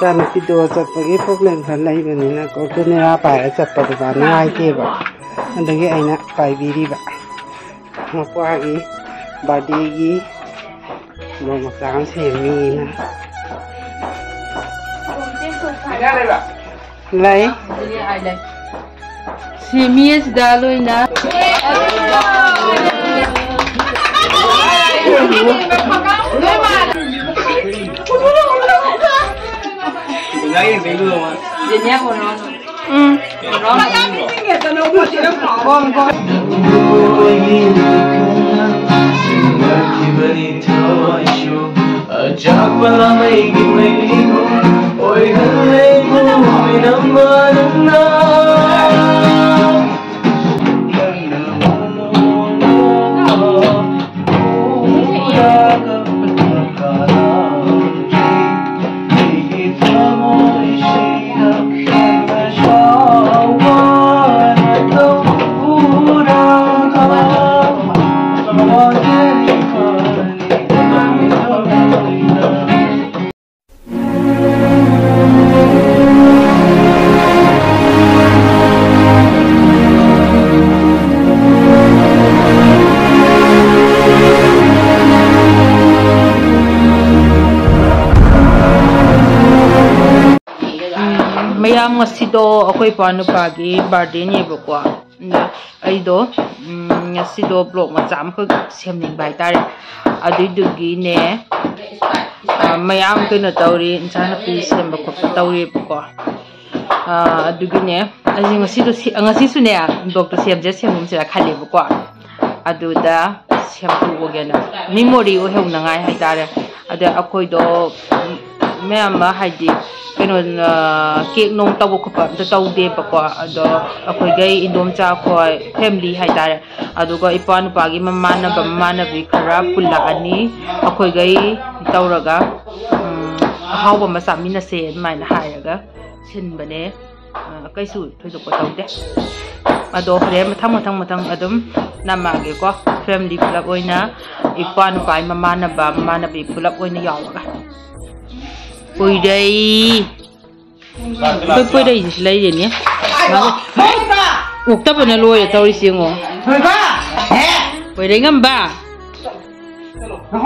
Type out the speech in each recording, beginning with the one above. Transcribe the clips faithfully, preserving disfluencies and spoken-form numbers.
ꯏꯆꯥꯅꯨꯄꯤꯗꯣ ꯆꯠꯄꯒꯤ ꯄ꯭ꯔꯣꯕ꯭ꯂꯦꯝ ꯈꯔ ꯂꯩꯕꯅꯤꯅꯀꯣ, ꯀꯦꯃꯦꯔꯥ ꯄꯥꯏꯔ ꯆꯠꯄꯗꯨ ꯃꯥ ꯅꯨꯡꯉꯥꯏꯇꯦꯕ, ꯑꯗꯨꯒꯤ ꯑꯩꯅ ꯄꯥꯏꯕꯤꯔꯤꯕ꯫ ꯃꯄ꯭ꯋꯥꯒꯤ ꯕꯥꯔꯗꯦꯒꯤ ꯃꯣꯃꯣ ꯃꯆꯥ ꯑꯃ ꯁꯦꯝꯃꯤꯅ꯫ ꯂꯩ꯫ ꯁꯦꯝꯃꯤ ꯑꯁꯤꯗ ꯂꯣꯏꯅ꯫ ꯎꯝ꯫ ꯎꯝ, ꯃꯌꯥꯝ, ꯉꯁꯤꯗꯣ ꯑꯩꯈꯣꯏ ꯏꯄ꯭ꯋꯥ ꯅꯨꯄꯥꯒꯤ ꯕꯥꯔꯗꯦꯅꯦꯕꯀꯣ꯫ ꯑꯗ ꯑꯩꯗꯣ, ꯎꯝ, ꯉꯁꯤꯗꯣ ꯕ꯭ꯂꯣꯛ ꯃꯆꯥ ꯑꯃꯈꯛ ꯁꯦꯝꯅꯤꯡꯕ ꯍꯥꯏꯇꯥꯔꯦ꯫ ꯑꯗꯨꯏꯗꯨꯒꯤꯅꯦ, ꯑ, ꯃꯌꯥꯝ ꯀꯩꯅꯣ ꯇꯧꯔꯤ, ꯏꯟꯁꯥꯡ ꯅꯥꯄꯤ ꯁꯦꯝꯕ ꯈꯣꯠꯄ ꯇꯧꯔꯤꯕꯀꯣ꯫ ꯑ, ꯑꯗꯨꯒꯤꯅꯦ, ꯑꯩꯁꯦ ꯉꯁꯤꯗꯣ ꯁꯤ-, ꯉꯁꯤꯁꯨꯅꯦ, ꯕ꯭ꯂꯣꯛꯇꯣ ꯁꯦꯝꯁꯤꯔ ꯁꯦꯝꯒꯨꯝꯁꯤꯔ ꯈꯜꯂꯦꯕꯀꯣ꯫ ꯑꯗꯨꯗ ꯁꯦꯝꯗꯣꯛꯑꯒꯦꯅ, ꯃꯦꯃꯣꯔꯤ ꯑꯣꯏꯍꯧꯅꯉꯥꯏ ꯍꯥꯏꯇꯥꯔꯦ꯫ ꯑꯗ ꯑꯩꯈꯣꯏꯗꯣ ꯃꯌꯥꯝ ꯑꯃ, ꯍꯥꯏꯗꯤ, ꯀꯩꯅꯣ, ꯑ, ꯀꯦꯛ ꯅꯨꯡ ꯇꯧꯕ ꯈꯣꯠꯄ ꯑꯝꯇ ꯇꯧꯗꯦꯕꯀꯣ꯫ ꯑꯗꯣ ꯑꯩꯈꯣꯏꯒꯩ ꯏꯟꯗꯣꯝꯆꯥ ꯈꯣꯏ ꯐꯦꯃꯤꯂꯤ ꯍꯥꯏꯇꯥꯔꯦ, ꯑꯗꯨꯒ ꯏꯄ꯭ꯋꯥ ꯅꯨꯄꯥꯒꯤ ꯃꯃꯥꯟꯅꯕ ꯃꯃꯥꯟꯅꯕꯤ ꯈꯔ ꯄꯨꯜꯂꯛꯑꯅꯤ꯫ ꯑꯩꯈꯣꯏꯒꯩ ꯇꯧꯔꯒ, ꯎꯝ, ꯑꯍꯥꯎꯕ ꯑꯃ ꯆꯥꯃꯤꯟꯅꯁꯦ ꯑꯗꯨꯃꯥꯏꯅ ꯍꯥꯏꯔꯒ ꯁꯤꯟꯕꯅꯦ꯫ ꯑ, ꯀꯩꯁꯨ ꯊꯣꯏꯗꯣꯛꯄ ꯇꯧꯗꯦ꯫ ꯑꯗꯣ ꯍꯣꯔꯦꯟ ꯃꯊꯪ ꯃꯊꯪ ꯃꯊꯪ ꯑꯗꯨꯝ ꯅꯝꯃꯛꯑꯒꯦꯀꯣ꯫ ꯐꯦꯃꯤꯂꯤ ꯄꯨꯂꯞ ꯑꯣꯏꯅ, ꯏꯄ꯭ꯋꯥ ꯅꯨꯄꯥꯒꯤ ꯃꯃꯥꯟꯅꯕ ꯃꯃꯥꯟꯅꯕꯤ ꯄꯨꯂꯞ ꯑꯣꯏꯅ ꯌꯥꯎꯔꯒ꯫ ꯀꯨꯏꯔꯩ꯫ ꯑꯩꯈꯣꯏ ꯄꯣꯏꯔꯩꯁꯤꯁꯨ ꯂꯩꯔꯦꯅꯦ꯫ ꯃꯥꯒꯤ ꯑꯣꯛꯇꯕꯅ ꯂꯣꯏꯔꯦ ꯇꯧꯔꯤꯁꯤ ꯌꯦꯡꯉꯣ꯫ ꯄꯣꯏꯔꯩ ꯉꯝꯕ꯫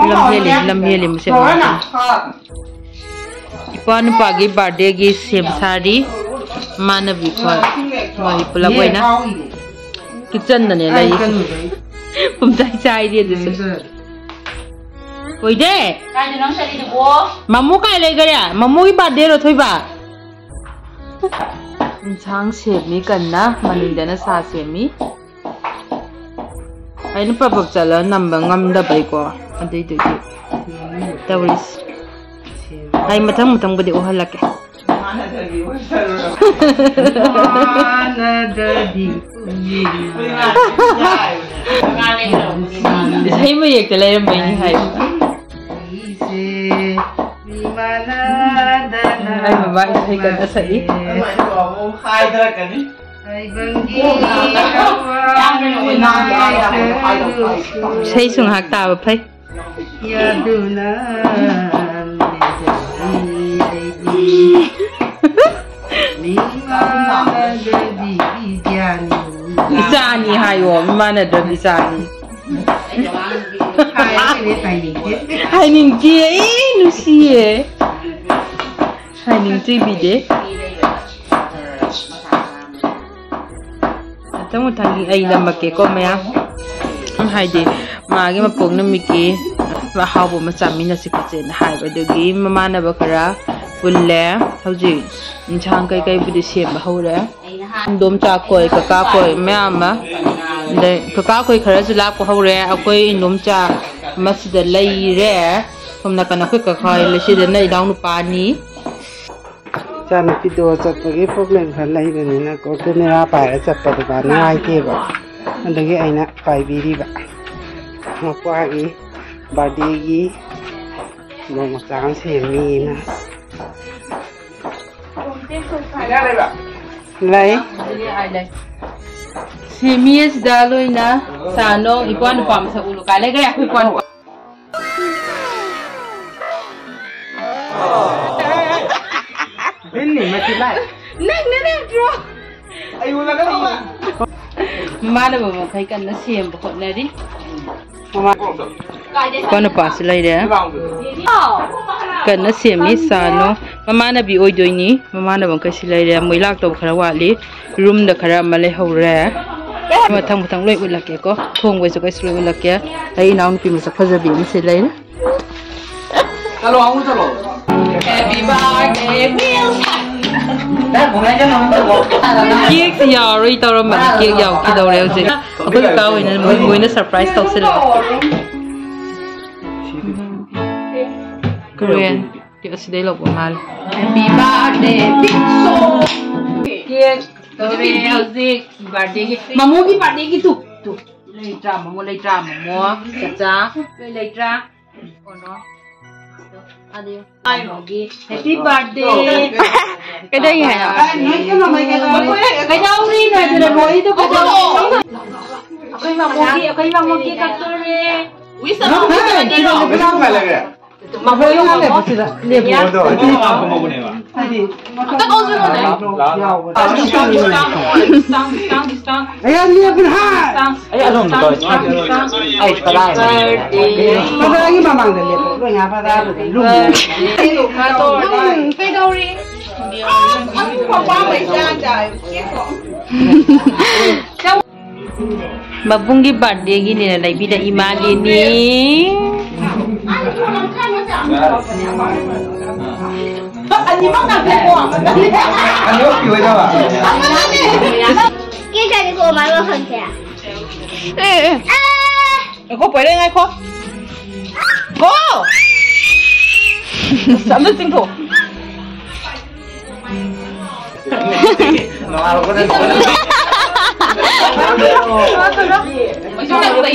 ꯂꯝ ꯍꯦꯜꯂꯤ, ꯂꯝ ꯍꯦꯜꯂꯤ ꯃꯁꯦ꯫ ꯏꯄꯥ ꯅꯨꯄꯥꯒꯤ ꯕꯥꯔꯗꯦꯒꯤ ꯁꯦꯝ ꯁꯥꯔꯤ꯫ ꯏꯃꯥꯟꯅꯕꯤ ꯈꯣꯏ ꯃꯣꯏ ꯄꯨꯂꯞ ꯑꯣꯏꯅ ꯀꯤꯠꯆꯟꯗꯅꯦ ꯂꯩꯔꯤꯁꯦ꯫ ꯄꯨꯝꯆꯥꯏ ꯆꯥꯏꯔꯤ ꯑꯗꯨꯁꯨ꯫ ꯍꯣꯏꯗꯦ꯫ ꯀꯥꯏꯗꯅꯣ ꯅꯪ ꯆꯠꯂꯤꯗꯨꯕꯣ? ꯃꯃꯨ ꯀꯥꯏ ꯂꯩꯈꯔꯦ? ꯃꯃꯨꯒꯤ ꯕꯥꯔꯗꯦꯔꯣ ꯊꯣꯏꯕ? ꯏꯟꯁꯥꯡ ꯁꯦꯝꯃꯤ ꯀꯟꯅ, ꯃꯅꯤꯡꯗꯅ ꯁꯥ ꯁꯦꯝꯃꯤ꯫ ꯑꯩꯅ ꯄꯞ ꯄꯞ ꯆꯠꯂ ꯅꯝꯕ ꯉꯝꯗꯕꯩꯀꯣ, ꯑꯗꯨꯏꯗꯨꯒꯤ ꯇꯧꯔꯤꯁꯤ꯫ ꯑꯩ ꯃꯊꯪ ꯃꯊꯪꯕꯨꯗꯤ ꯎꯍꯜꯂꯛꯀꯦ꯫ ꯃꯥꯟꯅꯗ꯭ꯔꯗꯤ ꯏꯁꯩ ꯃꯌꯦꯛꯇ ꯂꯩꯔꯝꯕꯩꯅꯤ ꯍꯥꯏ꯫ ꯑꯩ ꯃꯃꯥ ꯏꯁꯩ ꯀꯟꯅ ꯁꯛꯏ꯫ ꯏꯁꯩꯁꯨ ꯉꯥꯏꯍꯥꯛ ꯇꯥꯕ ꯐꯩ꯫ ꯌꯥꯗꯨꯅ ꯂꯩꯖꯔꯤ ꯑꯩꯗꯤ꯫ ꯃꯤ ꯃꯥꯟꯅꯗ꯭ꯔꯗꯤ ꯏꯆꯥꯅꯤ꯫ ꯏꯆꯥꯅꯤ ꯍꯥꯏꯌꯣ, ꯃꯤ ꯃꯥꯟꯅꯗ꯭ꯔꯗꯤ ꯏꯆꯥꯅꯤ꯫ ꯍꯥꯏꯔꯤꯅꯦ, ꯇꯥꯏꯅꯤꯡꯗꯦ꯫ ꯍꯥꯏꯅꯤꯡꯗꯦ, ꯑꯩ ꯅꯨꯡꯁꯤꯌꯦ꯫ ꯍꯥꯏꯅꯤꯡ ꯆꯨꯏꯕꯤꯗꯦ꯫ ꯃꯊꯪ ꯃꯊꯪꯒꯤ ꯑꯩ ꯅꯝꯃꯛꯀꯦꯀꯣ ꯃꯌꯥꯝ꯫ ꯍꯥꯏꯗꯤ ꯃꯥꯒꯤ ꯃꯄꯣꯛ ꯅꯨꯃꯤꯠꯀꯤ ꯑꯍꯥꯎꯕ ꯑꯃ ꯆꯥꯃꯤꯟꯅꯁꯤ ꯈꯣꯠꯁꯦꯅ ꯍꯥꯏꯕ, ꯑꯗꯨꯒꯤ ꯃꯃꯥꯟꯅꯕ ꯈꯔ ꯄꯨꯜꯂꯦ꯫ ꯍꯧꯖꯤꯛ ꯏꯟꯁꯥꯡ ꯀꯩꯀꯩꯕꯨꯗꯤ ꯁꯦꯝꯕ ꯍꯧꯔꯦ꯫ ꯏꯟꯗꯣꯝꯆꯥ ꯈꯣꯏ, ꯀꯀꯥ ꯈꯣꯏ ꯃꯌꯥꯝ ꯑꯃ, ꯑꯗꯩ ꯀꯀꯥ ꯈꯣꯏ ꯈꯔꯁꯨ ꯂꯥꯛꯄ ꯍꯧꯔꯦ꯫ ꯑꯩꯈꯣꯏ ꯏꯟꯗꯣꯝꯆꯥ ꯑꯃꯁꯤꯗ ꯂꯩꯔꯦ꯫ ꯁꯣꯝ ꯅꯥꯀꯟ ꯑꯩꯈꯣꯏ ꯀꯀꯥ ꯍꯣꯏ ꯂꯩꯁꯤꯗꯅ ꯏꯅꯥꯎ ꯅꯨꯄꯥꯅꯤ꯫ ꯏꯆꯥꯅꯨꯄꯤꯗꯣ ꯆꯠꯄꯒꯤ ꯄ꯭ꯔꯣꯕ꯭ꯂꯦꯝ ꯈꯔ ꯂꯩꯕꯅꯤꯅꯀꯣ, ꯀꯦꯃꯦꯔꯥ ꯄꯥꯏꯔ ꯆꯠꯄꯗꯣ ꯃꯥ ꯅꯨꯡꯉꯥꯏꯇꯦꯕ꯫ ꯑꯗꯨꯒꯤ ꯑꯩꯅ ꯄꯥꯏꯕꯤꯔꯤꯕ꯫ ꯃꯄ꯭ꯋꯥꯒꯤ ꯕꯥꯔꯗꯦꯒꯤ ꯃꯣꯃꯣ ꯆꯥ ꯑꯃ ꯁꯦꯝꯃꯤꯅ꯫ ꯂꯩ꯫ ꯁꯦꯝꯃꯤ ꯑꯁꯤꯗ ꯂꯣꯏꯅ ꯆꯥ ꯅꯨꯡ꯫ ꯏꯄ꯭ꯋꯥ ꯅꯨꯄꯥ ꯃꯁꯛ ꯎꯠꯂꯨ꯫ ꯀꯥꯏ ꯂꯩꯈ꯭ꯔꯦ ꯑꯩꯈꯣꯏ ꯏꯄ꯭ꯋꯥ ꯅꯨꯄꯥ? ꯅꯪꯅ ꯅꯠꯇ꯭ꯔꯣ? ꯃꯃꯥꯟꯅꯕ ꯃꯈꯩ ꯀꯟꯅ ꯁꯦꯝꯕ ꯍꯣꯠꯅꯔꯤ꯫ ꯏꯄꯥ ꯅꯨꯄꯥꯁꯨ ꯂꯩꯔꯦ꯫ ꯀꯟꯅ ꯁꯦꯝꯃꯤ ꯆꯥꯅꯣ꯫ ꯃꯃꯥꯟꯅꯕꯤ ꯑꯣꯏꯗꯣꯏꯅꯤ꯫ ꯃꯃꯥꯟꯅꯕ ꯃꯈꯩꯁꯤ ꯂꯩꯔꯦ꯫ ꯃꯣꯏ ꯂꯥꯛꯇꯧꯕ ꯈꯔ ꯋꯥꯠꯂꯤ꯫ ꯔꯨꯝꯗ ꯈꯔ ꯑꯃ ꯂꯩꯍꯧꯔꯦ꯫ ꯃꯊꯪ ꯃꯊꯪ ꯂꯣꯏ ꯎꯠꯂꯛꯀꯦꯀꯣ꯫ ꯊꯣꯡꯕꯩꯁꯨ ꯀꯩꯁꯨ ꯂꯣꯏ ꯎꯠꯂꯛꯀꯦ꯫ ꯑꯩ ꯏꯅꯥꯎꯅꯨꯄꯤ ꯃꯁꯛ ꯐꯖꯕꯤ ꯑꯃꯁꯨ ꯂꯩꯔꯦ꯫ ꯆꯠꯂꯣ, ꯑꯃꯨꯛ ꯆꯠꯂꯣ꯫ Happy birthday, Wilson! ꯀꯦꯛꯁꯤ ꯌꯥꯎꯔꯣꯏ ꯇꯧꯔꯝꯕꯅꯤ, ꯀꯦꯛ ꯌꯥꯎꯈꯤꯗꯧꯔꯦ ꯍꯧꯖꯤꯛ꯫ ꯑꯩꯈꯣꯏ ꯀꯀꯥ ꯍꯣꯏꯅ ꯃꯣꯏ, ꯃꯣꯏꯅ ꯁꯔꯄ꯭ꯔꯥꯏꯁ ꯇꯧꯁꯤꯜꯂꯦ꯫ ꯀꯣꯔꯤꯌꯟ ꯀꯦꯛ ꯑꯁꯤꯗꯩ ꯂꯧꯕ ꯃꯥꯜꯂꯦ꯫ Happy birthday, Wilson! ꯀꯦꯛ ꯇꯧꯔꯦ ꯍꯧꯖꯤꯛ ꯕꯥꯔꯗꯦꯒꯤ꯫ ꯃꯃꯣꯒꯤ ꯕꯥꯔꯗꯦꯒꯤ ꯇꯨ, ꯇꯨ꯫ ꯂꯩꯇ꯭ꯔꯥ, ꯃꯃꯣ ꯂꯩꯇ꯭ꯔꯥ, ꯃꯃꯣ, ꯆꯆꯥ, ꯂꯣꯏ ꯂꯩꯇ꯭ꯔꯥ? ꯑꯣꯅꯣ꯫ ꯑꯗꯨ, ꯃꯃꯣꯒꯤ happy birthday꯫ ꯀꯩꯗꯧꯔꯤ ꯍꯥꯏꯅꯣ? ꯀꯩꯗꯧꯔꯤꯅꯣ ꯍꯥꯏꯗꯅ ꯂꯣꯏꯗꯣ ꯀꯩꯗꯧꯔꯤ? ꯑꯩꯈꯣꯏ ꯃꯃꯣꯒꯤ, ꯑꯩꯈꯣꯏ ꯃꯃꯣꯒꯤ ꯀꯛꯇꯣꯔꯦ꯫ ꯃꯈꯣꯏ ꯉꯥ ꯂꯩꯕꯁꯤꯗ ꯂꯦꯞꯄꯣ꯫ ꯍꯥꯏꯗꯤ, ꯃꯊꯛ ꯑꯣꯟꯁꯤꯜꯂꯣꯅꯦ꯫ ꯌꯥꯎꯕꯅꯦ꯫ Discount, discount, discount, discount. ꯑꯌꯥ, ꯂꯦꯞꯄꯨꯅꯦ, ꯍꯥ! ꯑꯩ ꯑꯗꯣꯝꯗ ꯇꯧꯔꯦ꯫ Discount, discount. ꯑꯩ ꯀꯗꯥꯏꯗꯅꯣ? ꯕꯔꯗꯦ꯫ ꯃꯊꯛꯀꯤ ꯃꯃꯥꯡꯗ ꯂꯦꯞꯄꯣ꯫ ꯂꯣꯏ ꯉꯥ ꯐꯖꯕꯗ ꯂꯨꯝꯃꯦ꯫ ꯎꯝ, ꯀꯩꯗꯧꯔꯤ? ꯑꯁ, ꯑꯗꯨ ꯄꯥꯝꯕꯩ ꯆꯥ ꯆꯥꯏ꯫ ꯃꯕꯨꯡꯒꯤ ꯕꯥꯔꯗꯦꯒꯤꯅꯦꯅ ꯂꯩꯕꯤꯔꯛꯏ ꯃꯥꯜꯂꯤꯅꯤ꯫ ꯀꯦꯛ ꯆꯥꯅꯤꯡꯀꯣ, ꯃꯥꯏ ꯋꯥꯈꯜꯁꯦ꯫ ꯑꯦ, ꯑꯦ꯫ ꯑꯦ꯫ ꯉꯥꯏꯈꯣ, ꯄꯣꯏꯔꯦ, ꯉꯥꯏꯈꯣ꯫ ꯀꯣ! ꯑꯁ, ꯑꯝꯇ ꯆꯤꯡꯊꯣꯛ꯫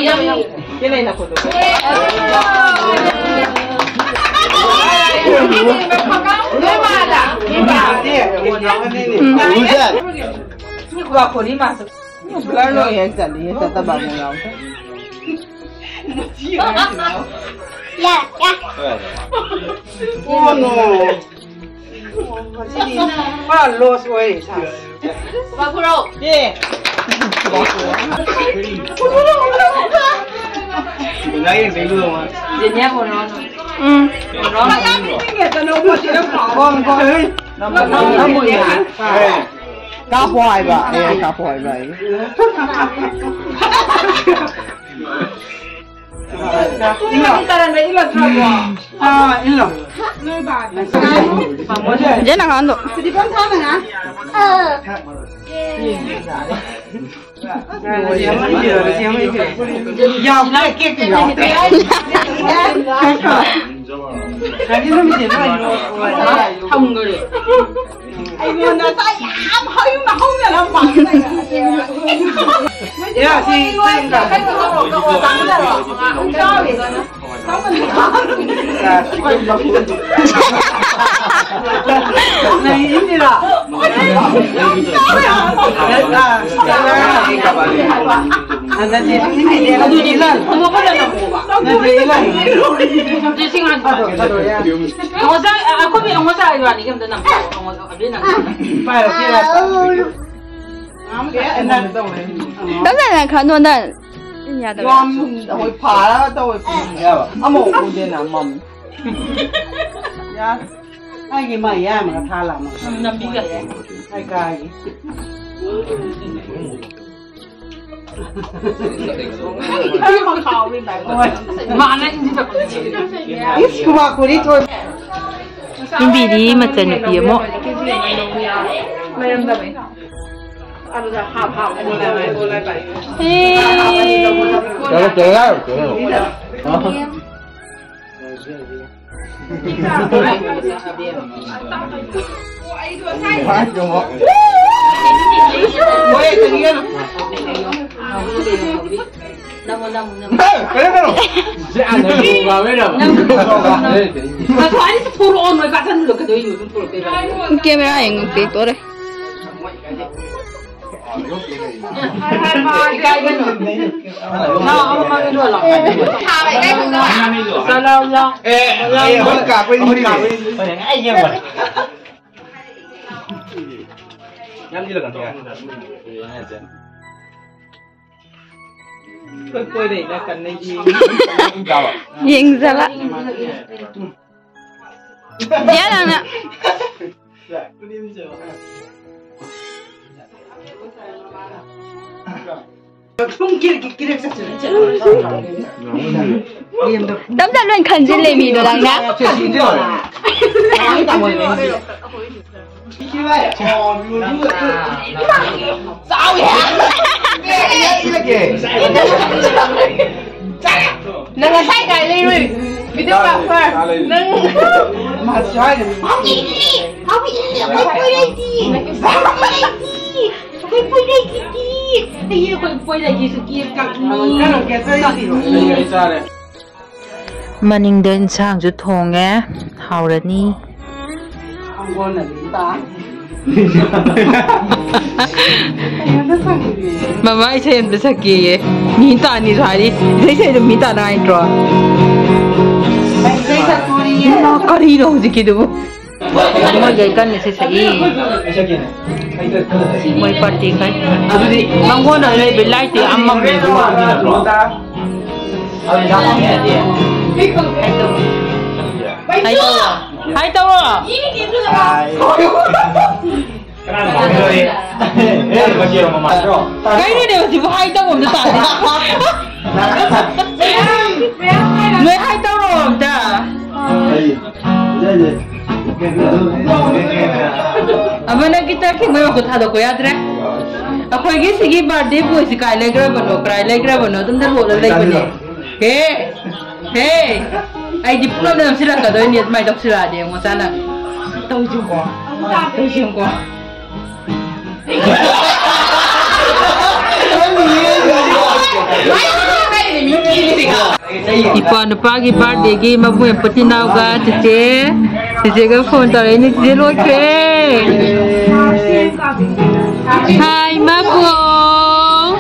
ꯌꯥꯔꯦ, ꯌꯥꯔꯦ꯫ Oh, no. ꯉꯁꯤꯗꯤ ꯄꯨꯔꯥ ꯂꯣꯁ ꯑꯣꯏꯔꯦ ꯏꯁꯥꯁꯦ꯫ ꯕꯕꯥ ꯈꯨꯔꯧ꯫ ꯑꯦ꯫ ꯖꯦꯅꯤꯌꯥ ꯀꯣꯟꯅ꯫ ꯎꯝ꯫ ꯀꯣꯟꯅ꯫ ꯀꯥꯞꯄꯣ ꯍꯥꯏꯕ꯫ ꯑꯦ, ꯀꯥꯞꯄꯣ ꯍꯥꯏꯕ ꯑꯩ꯫ ꯏꯃꯥ ꯇꯔꯟꯗ ꯏꯜꯂꯛꯇ꯭ꯔꯕꯣ? ꯑꯥ, ꯏꯜꯂꯣ꯫ ꯅꯣꯏ ꯕꯥꯗꯤ? ꯖꯦ ꯅꯍꯥꯟꯗꯣ꯫ ꯁꯤꯗꯤ ꯄꯪ ꯊꯥꯅꯉꯥꯏ꯫ ꯌꯥꯝ ꯀꯦꯛꯇꯤ ꯌꯥꯎꯗꯦ꯫ ꯀꯔꯤ ꯅꯨꯃꯤꯠꯇꯤ ꯂꯣꯏ ꯂꯣꯏ꯫ ꯊꯝꯈ꯭ꯔꯦ꯫ ꯑꯩꯉꯣꯟꯗ ꯆꯥꯛ ꯌꯥꯝ ꯍꯧꯅ ꯍꯧꯅ ꯂꯧꯕ꯫ ꯌꯥ, ꯁꯤ ꯀꯩꯅꯣ ꯇꯧꯔꯣ, ꯀꯩꯅꯣ ꯇꯧꯔꯣ, ꯆꯥꯃꯤꯟꯅꯔꯣ꯫ ꯌꯥꯝ ꯆꯥꯎꯋꯦ꯫ ꯅꯪ ꯏꯟꯗꯤꯔꯥ? ꯌꯥꯝ ꯆꯥꯎꯋꯦ꯫ ꯑꯗꯨꯗꯤ ꯏꯟꯗꯤꯔꯥ꯫ ꯅꯠꯇꯦ, ꯏꯟꯗꯤꯔꯥ꯫ ꯉꯁꯥꯏ ꯑꯩꯈꯣꯏ ꯃꯤ ꯑꯃ ꯆꯥ ꯏꯕꯥꯅꯤꯒꯤ ꯑꯝꯇ ꯅꯝ꯫ ꯄꯥꯏꯔꯛꯀꯦꯔꯥ? ꯇꯞꯅ ꯈꯔ ꯅꯣꯟꯗ꯫ ꯌꯥꯗꯕ꯭ꯔꯥ? ꯌꯥꯝ ꯑꯩꯈꯣꯏ ꯐꯥꯔꯒ ꯇꯧꯋꯦ꯫ ꯑꯃꯨꯛ ꯎꯗꯦꯅ ꯃꯝ꯫ ꯌꯥ꯫ ꯑꯩꯒꯤ ꯃꯥ ꯌꯥꯝꯅ ꯊꯥ ꯂꯥꯛꯃ꯫ ꯅꯝꯕꯤꯒꯦ꯫ ꯑꯩ ꯀꯥꯒꯤ꯫ ꯃꯥꯅ ꯏꯟꯖꯤꯟ ꯇꯧꯔꯛꯄ꯫ ꯏꯁ, ꯈꯨꯕꯥꯛ ꯈꯨꯔꯤ ꯊꯣꯛ꯫ ꯌꯨꯝꯕꯤꯗꯤ ꯃꯆꯟꯅꯨꯄꯤ ꯑꯃ꯫ ꯆꯠꯂꯣ, ꯆꯠꯂꯣ, ꯌꯥꯔꯣꯏ, ꯆꯠꯂꯣ꯫ ꯀꯦꯃꯦꯔꯥ ꯌꯦꯡꯉꯨ, ꯀꯩ ꯇꯧꯔꯦ? ꯌꯦꯡꯖꯂ꯫ ꯌꯥ ꯂꯥꯡꯅ꯫ ꯇꯞ ꯇꯞ ꯂꯣꯏ ꯈꯟꯖꯤꯜꯂꯦ ꯃꯤꯗꯣ ꯅꯪꯅ꯫ ꯅꯪ ꯉꯁꯥꯏ ꯀꯥꯏ ꯂꯩꯔꯨꯏ? ꯚꯤꯗꯤꯑꯣ ꯀꯥꯞꯄ꯫ ꯅꯪ ꯃꯅꯤꯡꯗ ꯏꯟꯁꯥꯡꯁꯨ ꯊꯣꯡꯉꯦ꯫ ꯍꯥꯎꯔꯅꯤ꯫ ꯃꯃꯥ ꯏꯁꯩ ꯑꯝꯇ ꯁꯛꯀꯦꯌꯦ꯫ ꯃꯤ ꯇꯥꯅꯤꯁꯨ ꯍꯥꯏꯔꯤ꯫ ꯏꯁꯩ ꯁꯛꯏꯗꯣ ꯃꯤ ꯇꯥꯅꯉꯥꯏ ꯅꯠꯇ꯭ꯔꯣ? ꯏꯃꯥ, ꯀꯔꯤꯅꯣ ꯍꯧꯖꯤꯛꯀꯤꯗꯨꯕꯨ? ꯃꯣꯏꯒꯩ ꯀꯟꯅ ꯏꯁꯩ ꯁꯛꯏ꯫ ꯃꯣꯏ ꯄꯥꯔꯇꯤ ꯈꯔ꯫ ꯃꯉꯣꯟꯗ ꯂꯩꯕ ꯂꯥꯏꯠꯇꯤ ꯌꯥꯝ ꯃꯝꯃꯦ꯫ ꯍꯥꯏ ꯇꯧꯔꯣ꯫ ꯍꯥꯏ ꯇꯧꯔꯣ꯫ ꯀꯩꯅꯣꯅꯦ ꯍꯧꯖꯤꯛꯄꯨ ꯍꯥꯏ ꯇꯧꯕ ꯑꯝꯇ ꯇꯥꯗꯦ꯫ ꯅꯣꯏ ꯍꯥꯏ ꯇꯧꯔꯣ ꯑꯝꯇ꯫ ꯑꯃꯅ ꯒꯤꯇꯔ ꯈꯤꯡꯕꯩ ꯃꯈꯨꯠ ꯊꯥꯗꯣꯛꯄ ꯌꯥꯗ꯭ꯔꯦ꯫ ꯑꯩꯈꯣꯏꯒꯤ ꯁꯤꯒꯤ ꯕꯥꯔꯗꯦ ꯕꯣꯏꯁꯤ ꯀꯥꯏ ꯂꯩꯈ꯭ꯔꯕꯅꯣ, ꯀꯗꯥꯏ ꯂꯩꯈ꯭ꯔꯕꯅꯣ? ꯑꯗꯨꯝꯗ ꯂꯣꯠꯂ ꯂꯩꯕꯅꯦ꯫ ꯍꯦ! ꯍꯦ! ꯑꯩꯗꯤ ꯄꯨꯂꯞ ꯅꯝꯁꯤꯜꯂꯛꯀꯗꯣꯏꯅꯤ ꯑꯗꯨꯃꯥꯏꯅ ꯇꯧꯁꯤꯜꯂꯛꯑꯗꯤ꯫ ꯌꯦꯡꯉꯣ ꯆꯥꯅ꯫ ꯇꯧꯁꯤꯀꯣ꯫ ꯇꯧꯁꯤꯀꯣ꯫ ꯏꯄ꯭ꯋꯥ ꯅꯨꯄꯥꯒꯤ ꯕꯥꯔꯗꯦꯒꯤ ꯃꯕꯨꯡ ꯄꯨꯇꯤꯅꯥꯎꯒ ꯆꯤꯆꯦ, ꯆꯤꯆꯦꯒ ꯐꯣꯟ ꯇꯧꯔꯛꯏꯅꯦ꯫ ꯆꯤꯆꯦ ꯂꯣꯏꯈ꯭ꯔꯦ꯫ ꯍꯥꯏ ꯃꯕꯨꯡ꯫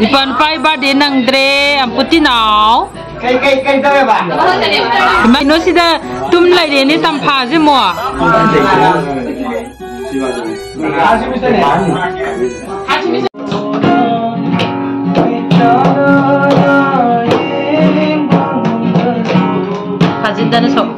ꯏꯄ꯭ꯋꯥ ꯅꯨꯄꯥꯒꯤ ꯕꯥꯔꯗꯦ ꯅꯪꯗ꯭ꯔꯦ ꯑꯝꯄꯨꯇꯤꯅꯥꯎ꯫ ꯀꯩ ꯀꯩ ꯀꯩ ꯇꯧꯋꯦꯕ? ꯀꯩꯅꯣ ꯁꯤꯗ ꯇꯨꯝ ꯂꯩꯔꯦꯅꯦ ꯇꯝꯐꯥꯁꯦ ꯑꯃꯨꯛ꯫ ꯊꯥꯖꯤꯟꯗꯅ ꯁꯣꯛ꯫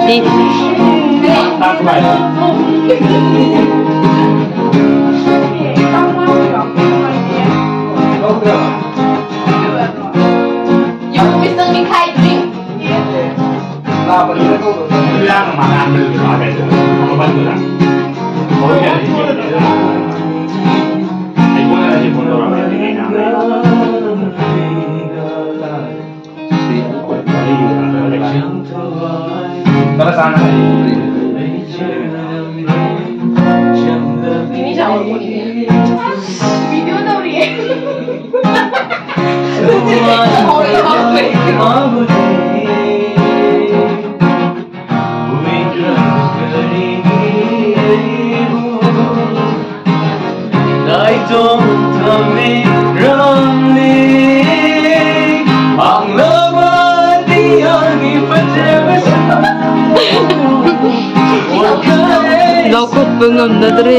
ꯇꯤ꯫ ꯂꯧꯈꯠꯄ ꯉꯝꯅꯗ꯭ꯔꯦ꯫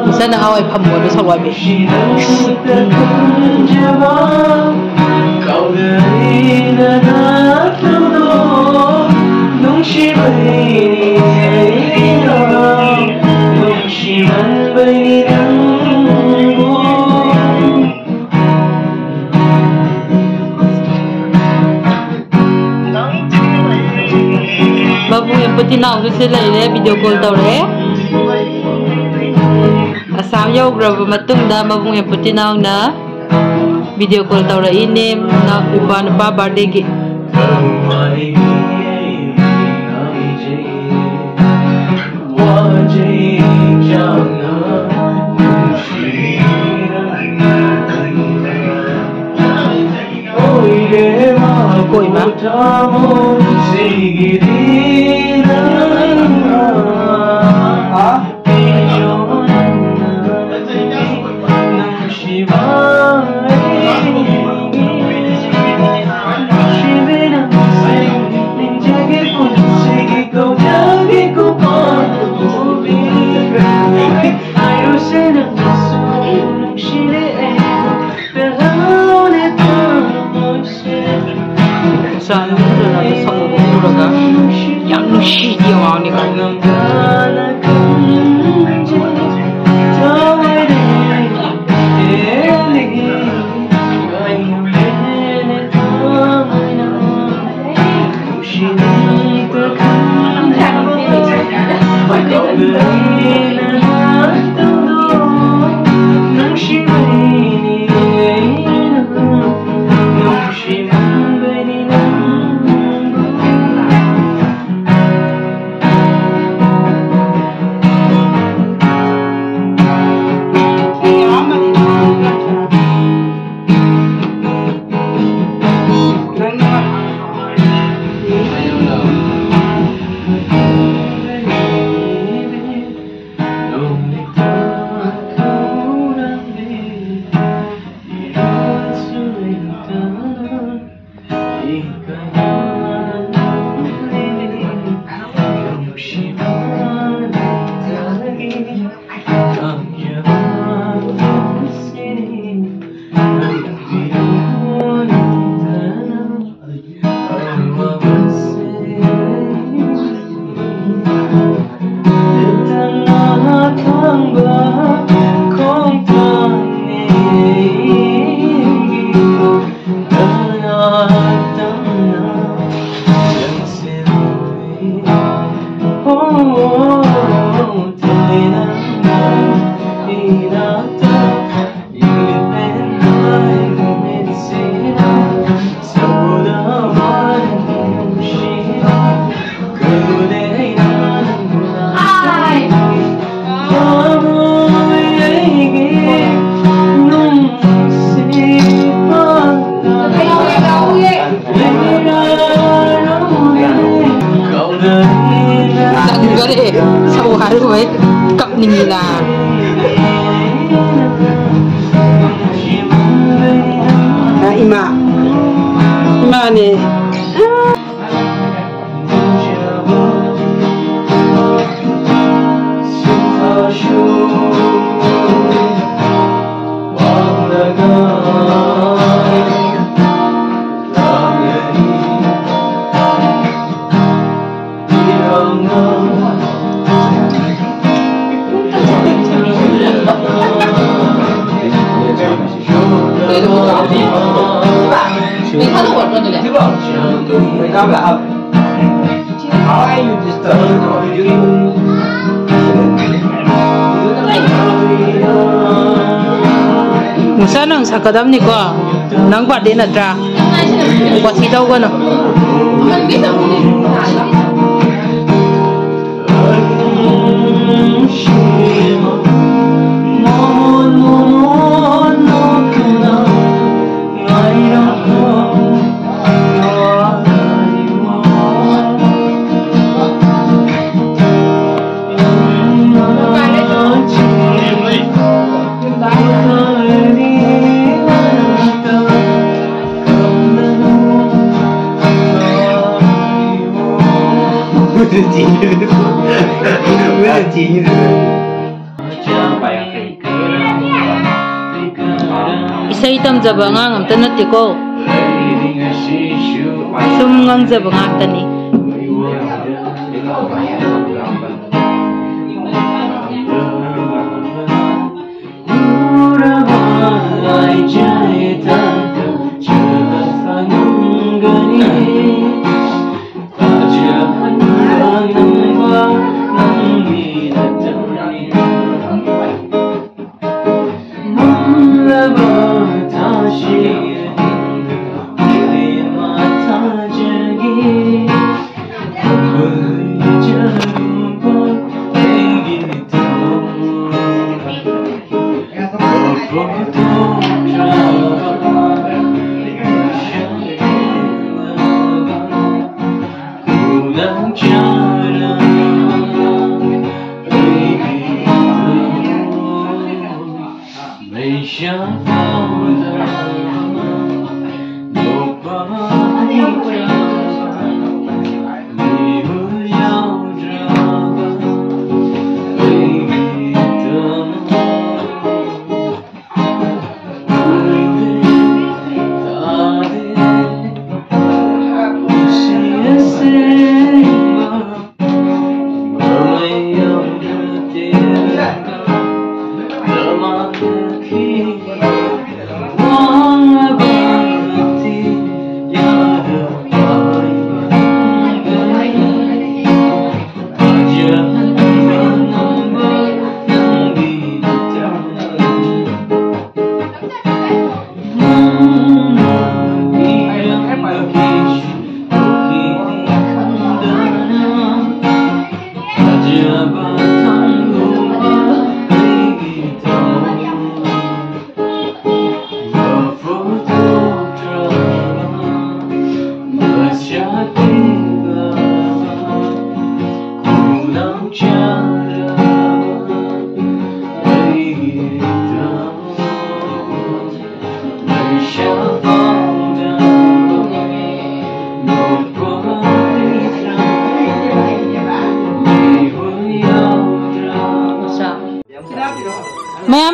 ꯏꯁꯥꯅ ꯍꯥꯎꯋꯦ ꯐꯝꯃꯣ ꯑꯗꯨ ꯁꯛꯂꯣꯏꯕꯤ꯫ ꯏꯅꯥꯎꯁꯨ ꯁꯤ ꯂꯩꯔꯦ, ꯚꯤꯗꯤꯑꯣ ꯀꯣꯜ ꯇꯧꯔꯛꯑꯦ꯫ ꯑꯁꯥꯝ ꯌꯧꯈ꯭ꯔꯕ ꯃꯇꯨꯡꯗ ꯃꯕꯨꯡ ꯍꯦꯝꯄꯨꯇꯤ ꯏꯅꯥꯎꯅ ꯚꯤꯗꯤꯑꯣ ꯀꯣꯜ ꯇꯧꯔꯛꯏꯅꯦ, ꯏꯄꯥ ꯅꯨꯄꯥ ꯕꯥꯔꯗꯦꯒꯤ꯫ ꯀꯣꯏꯃ꯫ ꯏꯆꯥ ꯅꯨꯄꯤꯗꯨꯅ ꯁꯪꯒꯣꯝ ꯄꯨꯔꯒ 没看到我这个脸。 ꯅꯆꯥ ꯅꯪ ꯁꯛꯀꯗꯕꯅꯤꯀꯣ, ꯅꯪ ꯕꯥꯔꯗꯦ ꯅꯠꯇ꯭ꯔꯥ? ꯋꯥꯊꯤ ꯇꯧꯒꯅꯨ꯫ ꯏꯁꯩ ꯇꯝꯖꯕ ꯑꯉꯥꯡ ꯑꯝꯇ ꯅꯠꯇꯦꯀꯣ, ꯁꯨꯝ ꯉꯥꯡꯖꯕ ꯉꯥꯛꯇꯅꯤ꯫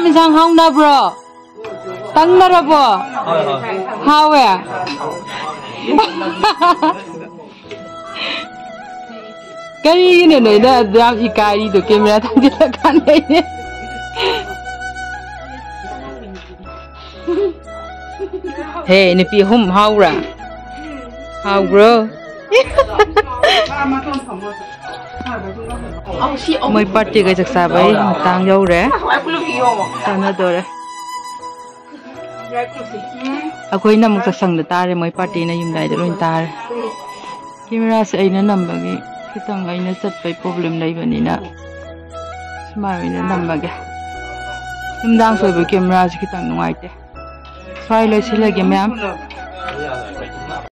ꯏꯟꯁꯥꯡ ꯍꯥꯎꯅꯕ꯭ꯔꯣ? ꯇꯪꯅꯔꯕꯣ? ꯍꯥꯎꯋꯦ꯫ ꯀꯔꯤꯒꯤꯅꯣ ꯅꯣꯏꯅ ꯑꯗꯨ ꯌꯥꯝ ꯏꯀꯥꯏꯔꯤꯗꯣ? ꯀꯦꯃꯦꯔꯥ ꯊꯥꯡꯖꯤꯜꯂꯀꯥꯟꯗ ꯑꯩꯅ꯫ ꯍꯦ, ꯅꯨꯄꯤ ꯑꯍꯨꯝ, ꯍꯥꯎꯕ꯭ꯔꯥ? ꯍꯥꯎꯕ꯭ꯔꯣ? ꯃꯣꯏ ꯄꯥꯔꯇꯤꯒ ꯆꯥꯛ ꯆꯥꯕꯩ ꯃꯇꯥꯡ ꯌꯧꯔꯦ꯫ ꯆꯥꯟꯅꯗꯣꯔꯦ꯫ ꯑꯩꯈꯣꯏꯅ ꯑꯃꯨꯛ ꯆꯥꯛꯁꯪꯗ ꯇꯥꯔꯦ, ꯃꯣꯏ ꯄꯥꯔꯇꯤꯅ ꯌꯨꯝꯗꯥꯏꯗ ꯂꯣꯏ ꯇꯥꯔꯦ꯫ ꯀꯦꯃꯦꯔꯥꯁꯦ ꯑꯩꯅ ꯅꯝꯕꯒꯤ ꯈꯤꯇꯪ ꯑꯩꯅ ꯆꯠꯄꯩ ꯄ꯭ꯔꯣꯕ꯭ꯂꯦꯝ ꯂꯩꯕꯅꯤꯅ ꯁꯨꯃꯥꯏꯅ ꯑꯣꯏꯅ ꯅꯝꯃꯒꯦ꯫ ꯅꯨꯡꯗꯥꯡꯁꯨ ꯑꯣꯏꯕ ꯀꯦꯃꯦꯔꯥꯁꯦ ꯈꯤꯇꯪ ꯅꯨꯡꯉꯥꯏꯇꯦ꯫ ꯁ꯭ꯋꯥꯏ ꯂꯣꯏꯁꯤꯜꯂꯒꯦ ꯃꯌꯥꯝ꯫